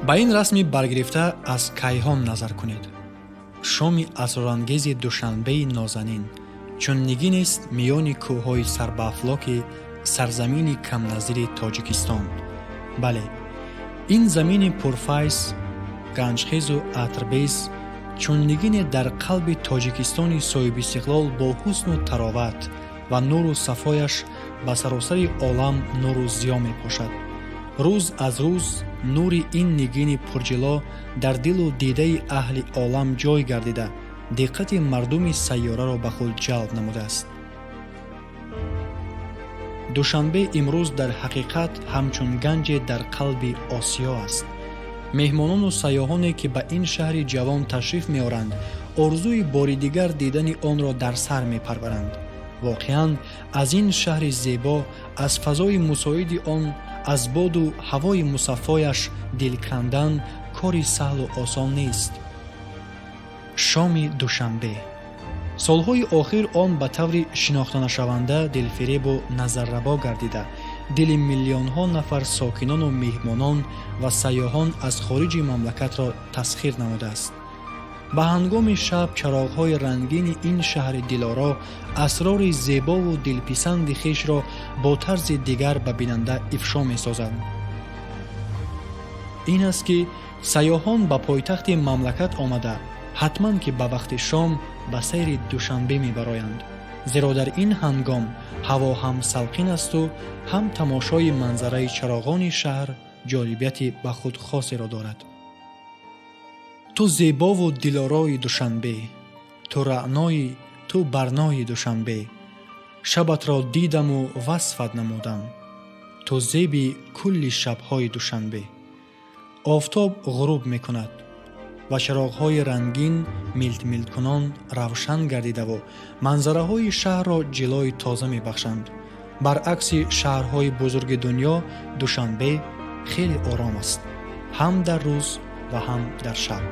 Ба ин расми баргирифта аз кайҳон назар кунед. Шоми асрорангези Душанбеи нозанин чун нигинест миёни кӯҳҳои сарбаафлоки сарзамини камназири Тоҷикистон. Бале, ин замини пурфайз, ганҷхезу атрбез чун нигине дар қалби Тоҷикистони соҳибистиқлол бо ҳусну тароват ва нуру сафояш ба саросари олам нуру зиё мепошад. Рӯз аз рӯз нури ин нигини пурҷило дар дилу дидаи аҳли олам ҷой гардида, диққати мардуми сайёраро ба худ ҷалб намудааст. Душанбе имрӯз дар ҳақиқат ҳамчун ганҷе дар қалби Осиё аст. Меҳмонону сайёҳоне, ки ба ин шаҳри ҷавон ташриф меоранд, орзуи бори дигар дидани онро дар сар мепарваранд. Воқеан, аз ин шаҳри зебо, аз фазои мусоиди он, аз боду ҳавои мусаффояш дил кандан кори саҳлу осон нест. Шоми Душанбе солҳои охир он ба таври шинохтанашаванда дилфиребу назаррабо гардида, дили миллионҳо нафар сокинону меҳмонон ва сайёҳон аз хориҷи мамлакатро тасхир намудааст. Ба ҳангоми шаб чароғҳои рангини ин шаҳри дилоро асрори зебову дилписанди хешро бо тарзи дигар ба бинанда ифшо месозанд. Ин аст, ки сайёҳон ба пойтахти мамлакат омада, ҳатман ки ба вақти шом ба сайри Душанбе мебароянд, зеро дар ин ҳангом ҳаво ҳам салқин асту ҳам тамошои манзараи чароғони шаҳр ҷолибияти ба худ хосеро дорад. Ту зебову дилорои Душанбе, ту раънои, ту барнои Душанбе, шабатро дидаму васфат намудам, ту зеби кулли шабҳои Душанбе. Офтоб ғуруб мекунад ва чароғҳои рангин милтмилткунон равшан гардидаву манзараҳои шаҳрро ҷилои тоза мебахшанд. Баръакси шаҳрҳои бузурги дунё, Душанбе хеле ором аст, ҳам дар рӯз ва ҳам дар шаб.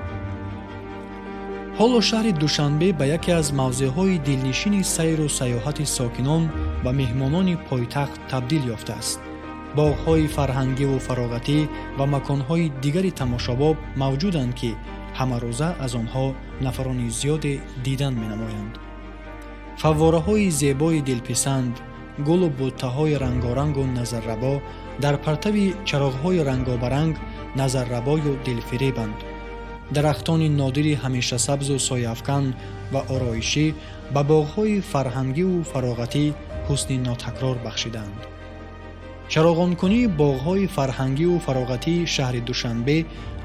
Ҳоло шаҳри Душанбе ба яке аз мавзеъҳои дилнишини сайру сайёҳати сокинон ва меҳмонони пойтахт табдил ёфтааст. Боғҳои фарҳангиву фароғатӣ ва маконҳои дигари тамошобоб мавҷуданд, ки ҳамарӯза аз онҳо нафарони зиёде дидан менамоянд. Фаввораҳои зебои дилписанд, гулу буттаҳои рангорангу назаррабо дар партави чароғҳои рангобаранг назаррабою дилфиребанд. Дарахтони нодири ҳамешасабзу сояафкан ва ороишӣ ба боғҳои фарҳангиву фароғатӣ ҳусни нотакрор бахшидаанд. Чароғонкунии боғҳои фарҳангиву фароғатии шаҳри Душанбе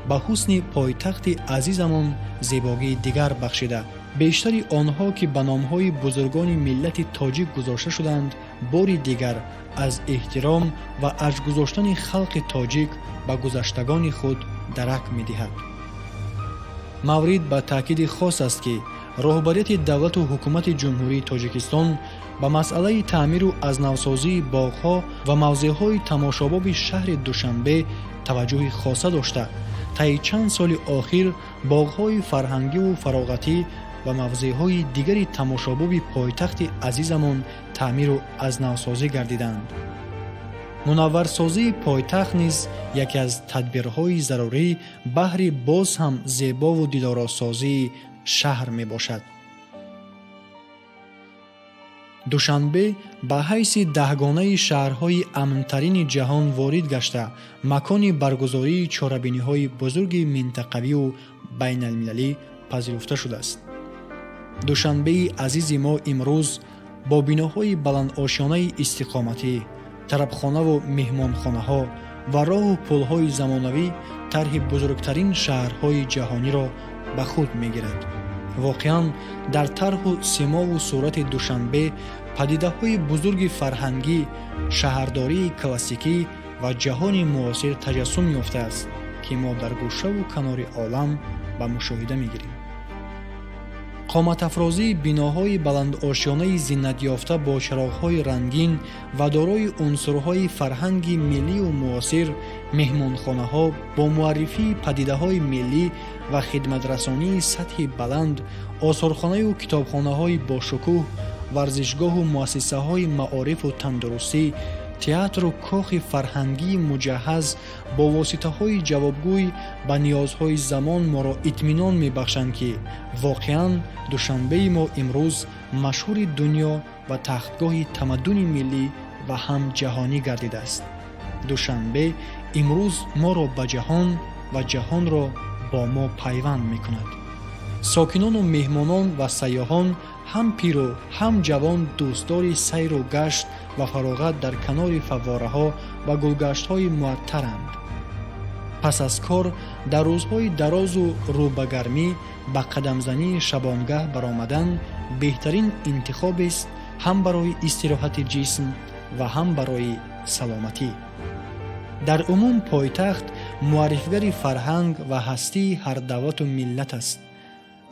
ба ҳусни пойтахти азизамон зебогии дигар бахшида, бештари онҳо, ки ба номҳои бузургони миллати тоҷик гузошта шуданд, бори дигар аз эҳтиром ва арҷ гузоштани халқи тоҷик ба гузаштагони худ дарак медиҳад. Маврид ба таъкиди хос аст, ки роҳбарияти давлату ҳукумати Ҷумҳурии Тоҷикистон ба масъалаи таъмиру азнавсозии боғҳо ва мавзеъҳои тамошобоби шаҳри Душанбе таваҷҷӯҳи хоса дошта, таи чанд соли охир боғҳои фарҳангиву фароғатӣ ва мавзеъҳои дигари тамошобоби пойтахти азизамон таъмиру азнавсозӣ гардиданд. Мунавварсозии пойтахт низ яке аз тадбирҳои зарурӣ баҳри боз ҳам зебову дилоросозии шаҳр мебошад. Душанбе ба ҳайси даҳгонаи шаҳрҳои амнтарини ҷаҳон ворид гашта, макони баргузории чорабиниҳои бузурги минтақавию байналмилалӣ пазируфта шудааст. Душанбеи азизи мо имрӯз бо биноҳои баландошёнаи истиқоматӣ, тарабхонаву меҳмонхонаҳо ва роҳу пулҳои замонавӣ тарҳи бузургтарин шаҳрҳои ҷаҳониро ба худ мегирад. Воқеан, дар тарҳу симову сурати Душанбе падидаҳои бузурги фарҳангӣ, шаҳрдории классикӣ ва ҷаҳони муосир таҷассум ёфтааст, ки мо дар гӯшаву канори олам ба мушоҳида мегирем. Қоматафрозии биноҳои баландошёнаи зинатёфта бо чароғҳои рангин ва дорои унсурҳои фарҳанги миллию муосир, меҳмонхонаҳо бо муаррифии падидаҳои миллӣ ва хидматрасонии сатҳи баланд, осорхонаю китобхонаҳои бошукӯҳ, варзишгоҳу муассисаҳои маорифу тандурустӣ. Театру кохи фарҳангии муҷаҳҳаз бо воситаҳои ҷавобгӯй ба ниёзҳои замон моро итминон мебахшанд, ки воқеан Душанбеи мо имрӯз машҳури дунё ва тахтгоҳи тамаддуни миллӣ ва ҳам ҷаҳонӣ гардидааст. Душанбе имрӯз моро ба ҷаҳон ва ҷаҳонро бо мо пайванд мекунад. Сокинону меҳмонон ва сайёҳон, ҳам пиру ҳам ҷавон, дӯстдори сайру гашт ва фароғат дар канори фаввораҳо ва гулгаштҳои муаттаранд. Пас аз кор дар рӯзҳои дарозу рӯ ба гармӣ ба қадамзании шабонгаҳ баромадан беҳтарин интихобест ҳам барои истироҳати ҷисм ва ҳам барои саломатӣ. Дар умум пойтахт муаррифгари фарҳанг ва ҳастии ҳар давлату миллат аст.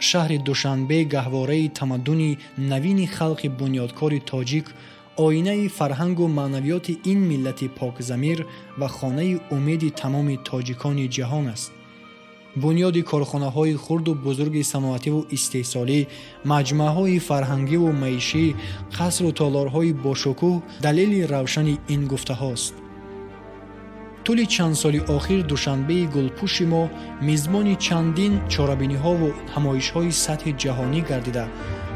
Шаҳри Душанбе гаҳвораи тамаддуни навини халқи бунёдкори тоҷик, оинаи фарҳангу маънавиёти ин миллати покзамир ва хонаи умеди тамоми тоҷикони ҷаҳон аст. Бунёди корхонаҳои хурду бузурги саноативу истеҳсолӣ, маҷмӯаҳои фарҳангиву маишӣ, қасру толорҳои бошукӯҳ далели равшани ин гуфтаҳост. Тӯли чанд соли охир Душанбеи гулпӯши мо мизбони чандин чорабиниҳову ҳамоишҳои сатҳи ҷаҳонӣ гардида,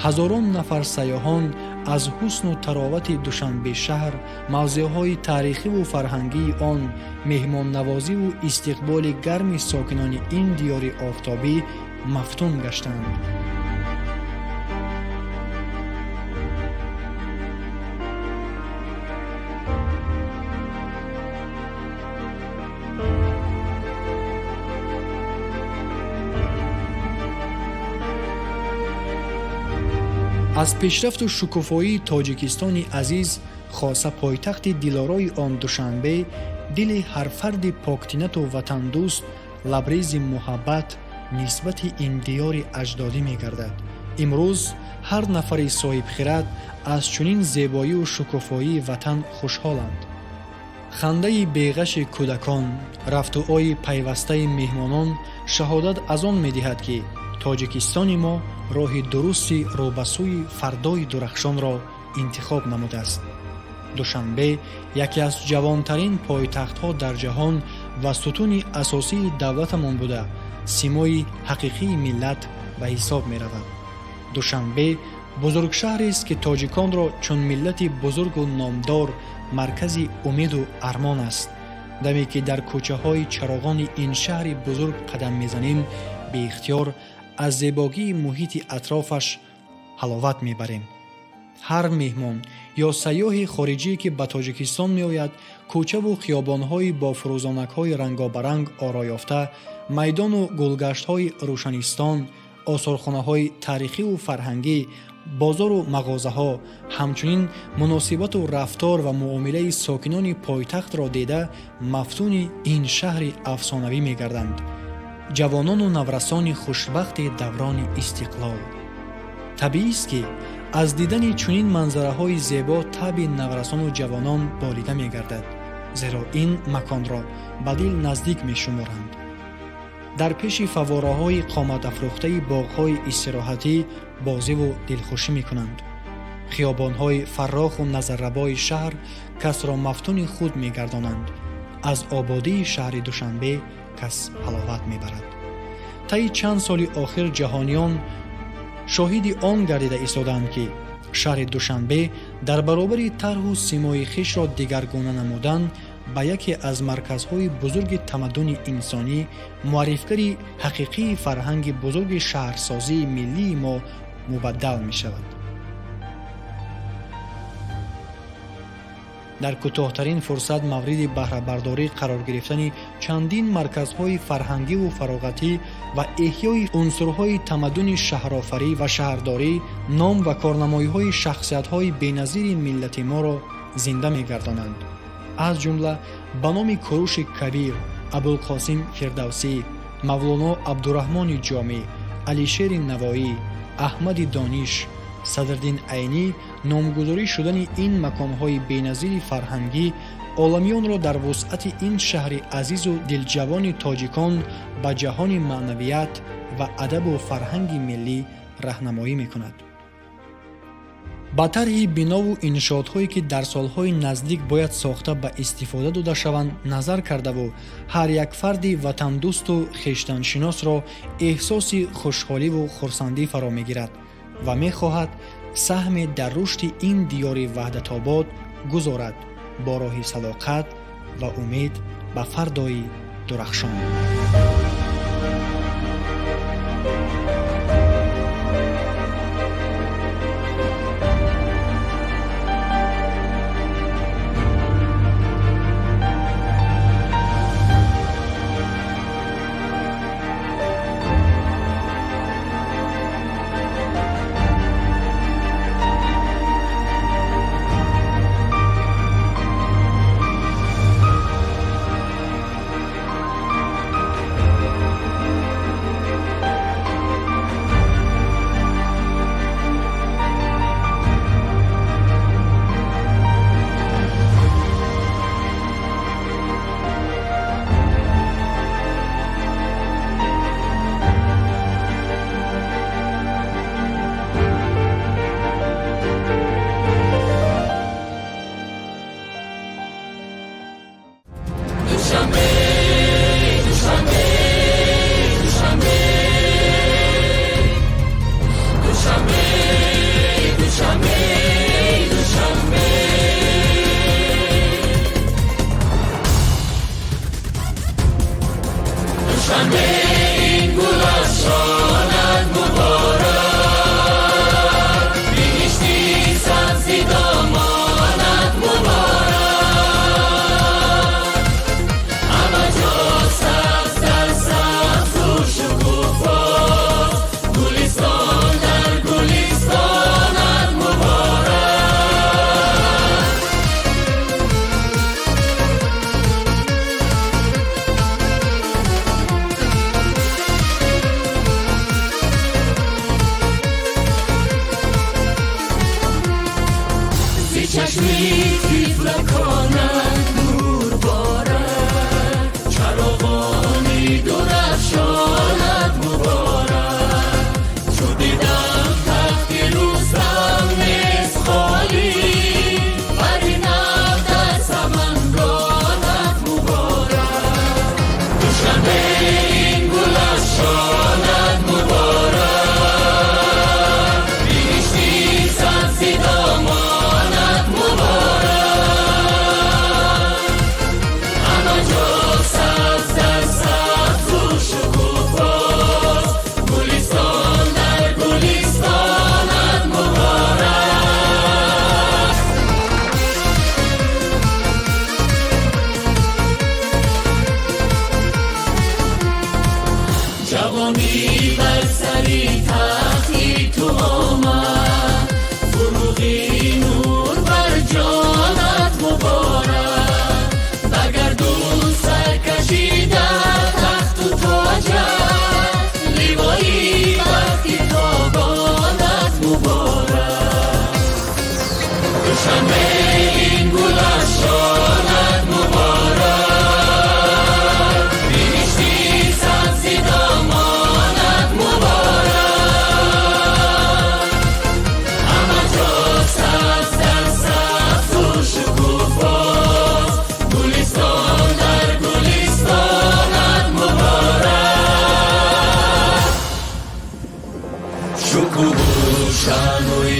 ҳазорон нафар сайёҳон аз ҳусну таровати Душанбе шаҳр, мавзеъҳои таърихиву фарҳангии он, меҳмоннавозиву истиқболи гарми сокинони ин диёри офтобӣ мафтун гаштанд. Аз пешрафту шукуфоии Тоҷикистони азиз, хоса пойтахти дилорои он Душанбе, дили ҳар фарди поктинату ватандӯст лабрези муҳаббат нисбати ин диёри аҷдодӣ мегардад. Имрӯз ҳар нафари соҳибхират аз чунин зебоию шукуфоии ватан хушҳоланд. Хандаи беғаши кӯдакон, рафтуои пайвастаи меҳмонон шаҳодат аз он медиҳад, ки Тоҷикистони мо роҳи дурусти рӯ ба сӯи фардои дурахшонро интихоб намудааст. Душанбе яке аз ҷавонтарин пойтахтҳо дар ҷаҳон ва сутуни асосии давлатамон буда, симои ҳақиқии миллат ба ҳисоб меравад. Душанбе бузургшаҳрест, ки тоҷиконро чун миллати бузургу номдор маркази умеду армон аст. Даме ки дар кӯчаҳои чароғони ин шаҳри бузург қадам мезанем, беихтиёр аз зебогии муҳити атрофаш ҳаловат мебарем. Ҳар меҳмон ё сайёҳи хориҷие, ки ба Тоҷикистон меояд, кӯчаву хиёбонҳои бо фурӯзонакҳои рангобаранг ороёфта, майдону гулгаштҳои рӯшанистон, осорхонаҳои таърихиву фарҳангӣ, бозору мағозаҳо, ҳамчунин муносибату рафтор ва муомилаи сокинони пойтахтро дида мафтуни ин шаҳри афсонавӣ мегарданд. Ҷавонону наврасони хушбахти даврони истиқлол. Табиист, ки аз дидани чунин манзараҳои зебо таъби наврасону ҷавонон болида мегардад, зеро ин маконро ба дил наздик мешуморанд. Дар пеши фаввораҳои қоматафрӯхтаи боғҳои истироҳатӣ бозиву дилхушӣ мекунанд. Хиёбонҳои фарроху назаррабои шаҳр касро мафтуни худ мегардонанд. Аз ободии шаҳри Душанбе кас ҳаловат мебарад. Таи чанд соли охир ҷаҳониён шоҳиди он гардида истодаанд, ки шаҳри Душанбе дар баробари тарҳу симои хишро дигаргуна намудан ба яке аз марказҳои бузурги тамаддуни инсонӣ, муаррифгари ҳақиқии фарҳанги бузурги шаҳрсозии миллии мо мубаддал мешавад. Дар кӯтоҳтарин фурсат мавриди баҳрабардорӣ қарор гирифтани чандин марказҳои фарҳангиву фароғатӣ ва эҳёи унсурҳои тамаддуни шаҳрофарӣ ва шаҳрдорӣ ном ва корнамоиҳои шахсиятҳои беназири миллати моро зинда мегардонанд. Аз ҷумла ба номи Куруши Кабир, Абулқосим Фирдавсӣ, Мавлоно Абдураҳмони Ҷомӣ, Алишери Навоӣ, Аҳмади Дониш, Садриддин Айнӣ номгузорӣ шудани ин маконҳои беназири фарҳангӣ оламиёнро дар вусъати ин шаҳри азизу дилҷавони тоҷикон ба ҷаҳони маънавият ва адабу фарҳанги миллӣ раҳнамоӣ мекунад. Ба тарҳи бинову иншоотҳое, ки дар солҳои наздик бояд сохта ба истифода дода шаванд, назар кардаву ҳар як фарди ватандӯсту хештаншиносро эҳсоси хушҳоливу хурсандӣ фаро мегирад ва мехоҳад саҳме дар рушди ин диёри ваҳдатобод гузорад бо роҳи садоқат ва умед ба фардои дурахшон.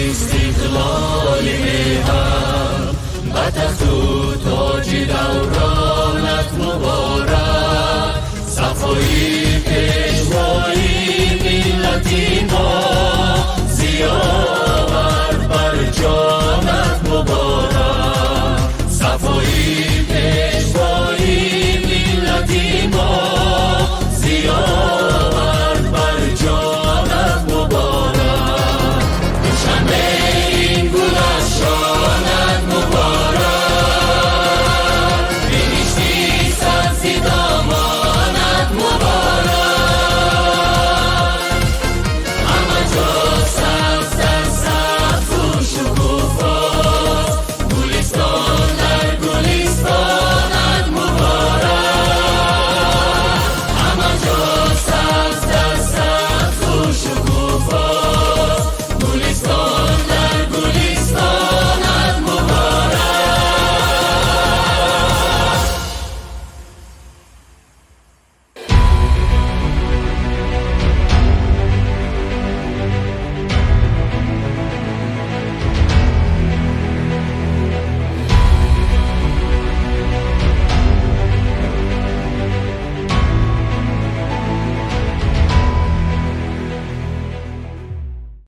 Истиқлоли меҳан ба тахту тоҷи давронат муборак.